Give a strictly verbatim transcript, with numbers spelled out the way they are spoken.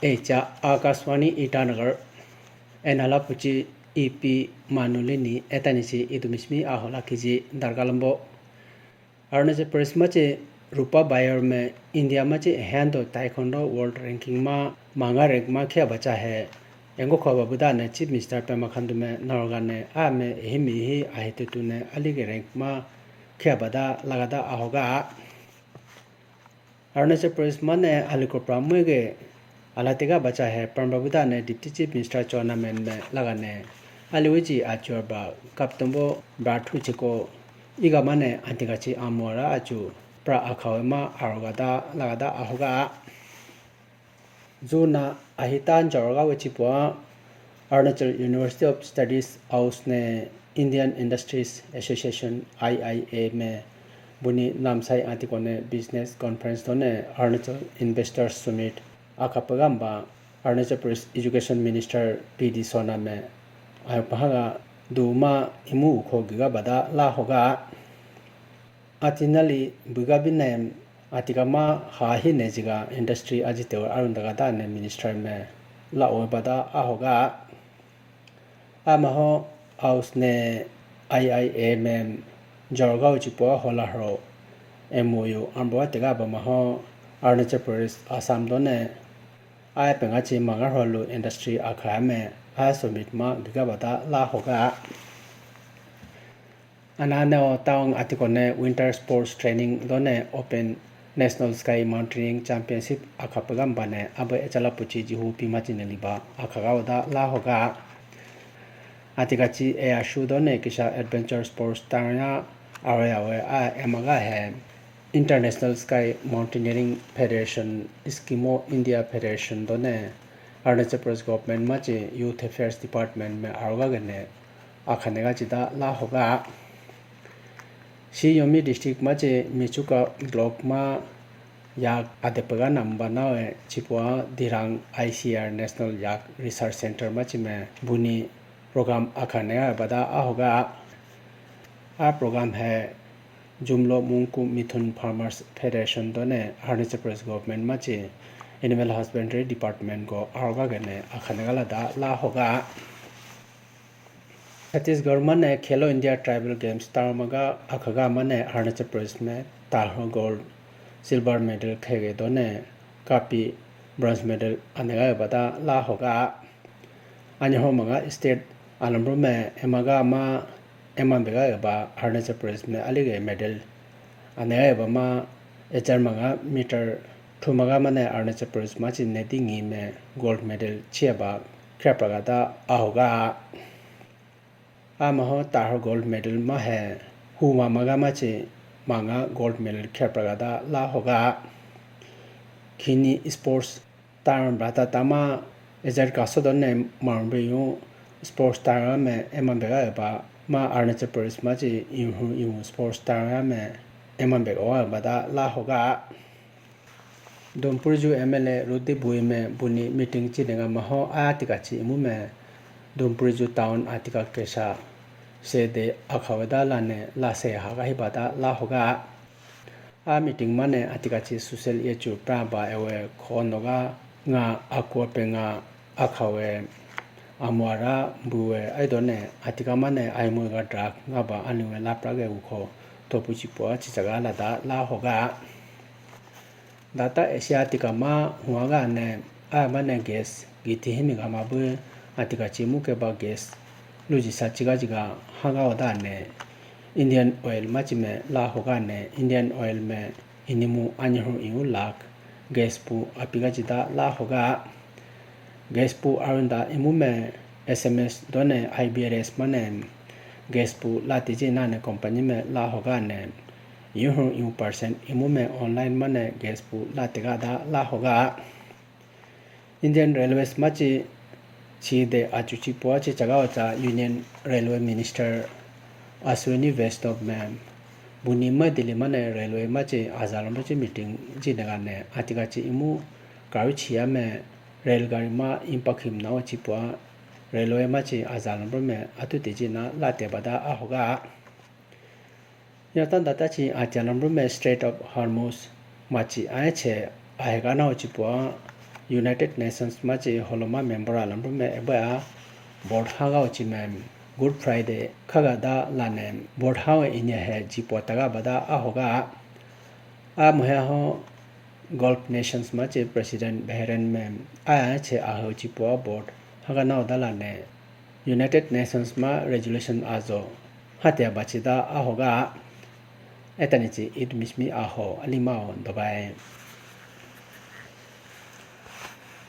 Echa Akashvani Itanagar, enala puchi ipi manulini etanichi idumismi ahola kiji dargalambo. Arunachal Pradesh machi Rupa Bayor me India machi hendo taekwondo world ranking ma manga rank ma khya bacha hai. Engo khoba buda ne Chief Minister Pema Khandu me norga ne a me himi hi ahitutu ne alige rank ma khya bada lagada ahoga. Arunachal Pradesh mane aliko pramwege alatega bacha hai prambabuda ne Deputy Chief Minister chona men me lagane aliwiji achorba kaptombo brathu chiko iga mane antigachi amora achu pra akhawe ma arogada lagada ahoga. Juna ahitan jorga wechipua Arunachal University of Studies House ne Indian Industries Association, I I A, me buni namsai antikone business conference done Arunachal Investors Summit akapagamba Arunachal Pradesh Education Minister P D Sona me ayopahanga duma imu ukho giga bada la hoga. Atinali buga binem atikama ha hi nejiga industry ajitewa arundaga dane minister me la oibada ahoga. Amaho House ne I I A mem jorga uchipo hola hro M O U ambo atega bamaho Arunachal Pradesh Assam done aya pengachi mangar holu industry akha me aya summit ma giga bada la hoga. Anane o town atikone winter sports training done open National Sky Mountaineering Championship akha pegam bane abe echala puchi jihu pima chineliba akhaga oda la hoga. Atikachi A R S U done kisa adventure sports tanya awe awe a emaga he International Sky Mountaineering Federation, Eskimo India Federation done Arunachal Pradesh Government machi Youth Affairs Department me aroga gene akhanega chida la hoga. Si Yomi District machi Michuka Block ma yak adepega namba nawe chipua Dirang I C R National Yak Research Center machi me buni program akhanega bada ahoga. A program he Jumlo Mungku Mithun Farmers Federation done Arunachal Pradesh Government machi Animal Husbandry Department go aroga gene akhanega lada la hoga. Chhattisgarh mane Khelo India Tribal Games tarmaga akhaga mane Arunachal Pradesh me Tahar gold, silver medal khege done kapi bronze medal anega bada la hoga. Anyaho manga state alambro me emaga ma emambega eba Arunachal Pradesh me alige medal anega eba ma ejar manga meter thumaga mane Arunachal Pradesh machi neti ngi me gold medal chiaba khrapagada ahoga. Amaho Tahar gold medal ma he huma maga machi manga gold medal khrapagada la hoga. Khini sports tarm brata tama ejer kaso done marumbe yu sports tarm me emambega eba ma Arunachal Pradesh machi ihu ihu sports tarm me emambega wa bada la hoga. Dompurju M L A Rudi Bui me buni meeting chinega maho atikachi imu me Dompurju town atika kesa se de akhaweda lane la se haga hibada la hoga. A meeting mane atikachi social yechu praba ewe khonoga nga akwa penga akhawe amwara buwe aidone atika mane aimui ga drug nga ba aniwe lapra ge ukho topu chipo chichaga lada la hoga. Data Asia tika ma huaga ne a mane gas giti himi ga ma bu atika chimu ke ba gas luji sa chiga jiga haga oda ne Indian oil ma chime la hoga ne Indian oil me inimu anyahu iu lakh gas pu apiga jida la hoga. Gas pu arunda imu me S M S done I B R S mane gas pu lati ji nane company me la hoga ne yuhu yu percent imu me online mane gas pu lati ga da la hoga. Indian Railways machi chi de achuchi puachi chaga wacha Union Railway Minister Ashwini Vaishnaw me buni ma Delhi mane railway machi azalam chi meeting ji daga ne atika chi imu karu chiya me rail gari ma impakhim na wachi pua railway machi azalam me atu teji na late bada ahoga. Yatan data chi atialam rume Strait of Hormuz machi aiche ahega nao chipua United Nations machi holoma member alamrume ebe a vote haga uchime Good Friday khaga da lane vote haga inye he jipo taga bada ahoga. A muhe ho Gulf Nations machi President Bahrain me aya che aho jipo vote haga nao da lane United Nations ma resolution ajo hatia bachida ahoga. Etanichi Eid Mishmi aho alimao dobai.